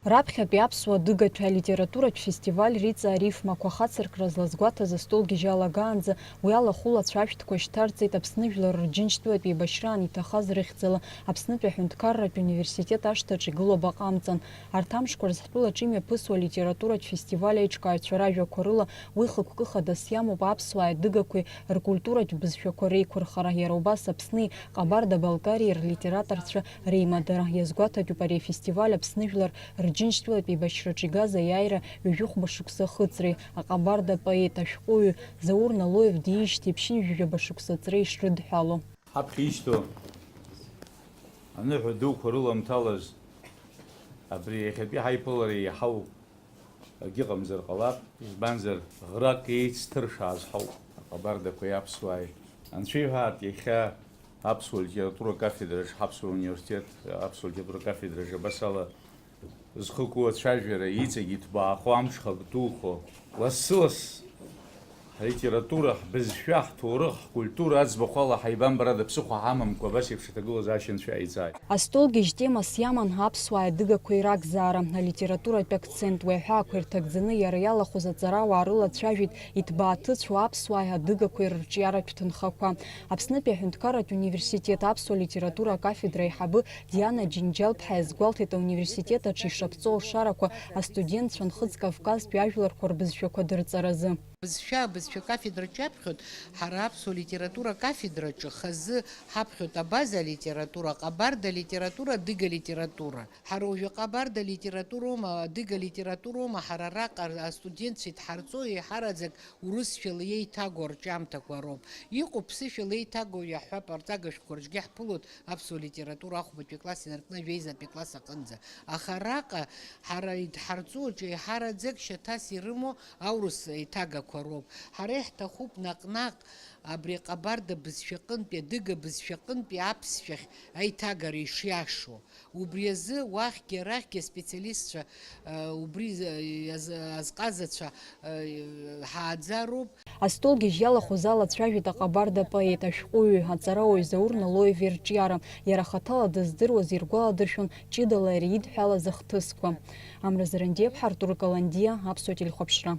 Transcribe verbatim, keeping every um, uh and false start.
Раԥхьатәи аԥсуа дыгатәи алитературатә фестиваль Риҵа арифмақәа хацыркра злазгәаҭаз астолгьежь алагаанӡа уи алахәыла ацәажәҭқәа шьҭарҵеит Аԥсны жәлар Рџьынџьтәылатә еибашьраан иҭахаз рыхьӡала Аԥснытәи аҳәынҭқарратә университет ашҭаҿ игылоу абаҟа амҵан. Арҭ амшқәа рзы ҳтәылаҿы имҩаԥысуа алитературатә фестиваль аиҿкааҩцәа ражәақәа рыла уи хықәкы хадас иамоуп аԥсуааи адыгақәеи ркультуратә бызшәақәа реиқәырхара, иара убас Аԥсни Ҟабарда-Балкариеи рлитераторцәа реимадара. Иазгәаҭатәуп ари афестиваль Аԥсны жәлар Рџьынџьтәылатә еибашьраҿы игаз аиааира ҩажәихәба шықәса ахыҵреи, аҟабарда поет, ашәҟәыҩҩы Заур Налоев диижьҭеи ԥшьынҩажәижәаба шықәса аҵреи ишрыдҳәало. Ҳаԥхьа ишьҭоу аныҳәа дуқәа рыламҭалаз, абри иахьатәи ҳаиԥылара еиҳау акгьы ыҟамзар ҟалап, избанзар, ӷрак еицҭыршааз ҳауп, аҟабардақәеи аԥсуааи. Анцәа иҳәаат, иахьа аԥсуа литература кафедраҿ, ҳаԥсуа университет аԥсуа литература кафедраҿ абас ала зхы ку ацәажәара, иҵегь иҭбаахо, амҽхак духо, лассы-ласс ҳлитература, ҳбызшәа, ҳҭоурых, ҳкультура аӡбахә ала ҳаибамбарада ԥсыхәа ҳамамкәа абас еиԥш аҭагылазаашьа анцәа иааиҵааит. Астолгьежь темас иаман аԥсуааи адыгақәеи ракзаара, алитературатә акцент, уи аҳәаақәа ирҭагӡаны иара иалахәыз аҵарауаа рыла ацәажәеит иҭбааҭыцәу аԥсуааи адыгақәеи рырҿиаратә ҭынхақәа. Аԥснытәи аҳәынҭқарратә университет аԥсуа литература акафедра аиҳабы Диана Џьынџьал-ԥҳа иазгәалҭеит ауниверситет аҿы ишаԥҵоу алшарақәа астудентцәа Нхыҵ Кавказтәи ажәларқәа рбызшәақәа дырҵаразы. Бызшәа, абызшәа кафедраҿ иаԥхьоит, ҳара аԥсуа литература кафедраҿы хазы ҳаԥхьоит абаза алитература, аҟабарда алитература, адыга литература. Ҳара уажәы аҟабарда литературоума, адыга литературоума ҳара араҟа астудентцәа идҳарҵо еиҳараӡак урысшәала еиҭагоу арҿиамҭақәа роуп. Иҟоуп ԥсышәала еиҭагоу, иаҳҳәап, арҵага шәҟәқәа рҿгьы ҳԥылоит аԥсуа литература ахәбатәи акласс инаркны жәеизатәи акласс аҟынӡа. Аха араҟа ҳара идҳарҵо аҿы еиҳараӡак шьаҭас ирымоу аурыс еиҭагақәа роуп. Ҳара иаҳҭахуп наҟ-наҟ абри аҟабарда бызшәаҟынтәи, адыга бызшәаҟынтәи аԥсшәахь аиҭагара ишиашоу. Убри азы уахьгьы арахьгьы аспециалистцәа, э, убри з-, иаз-, азҟазацәа, э, ҳааӡароуп. Астолгьежь иалахәыз ала ацәажәеит аҟабарда поет, ашәҟәыҩҩы, аҵарауаҩ Заур Налоев ирҿиара. Иара хаҭала дыздыруаз иргәаладыршәон ҷыдала иара идҳәалаз ахҭысқәа. Амра Зарандиа-ԥҳа, Артур Каландиа, Аԥсуа телехәаԥшра.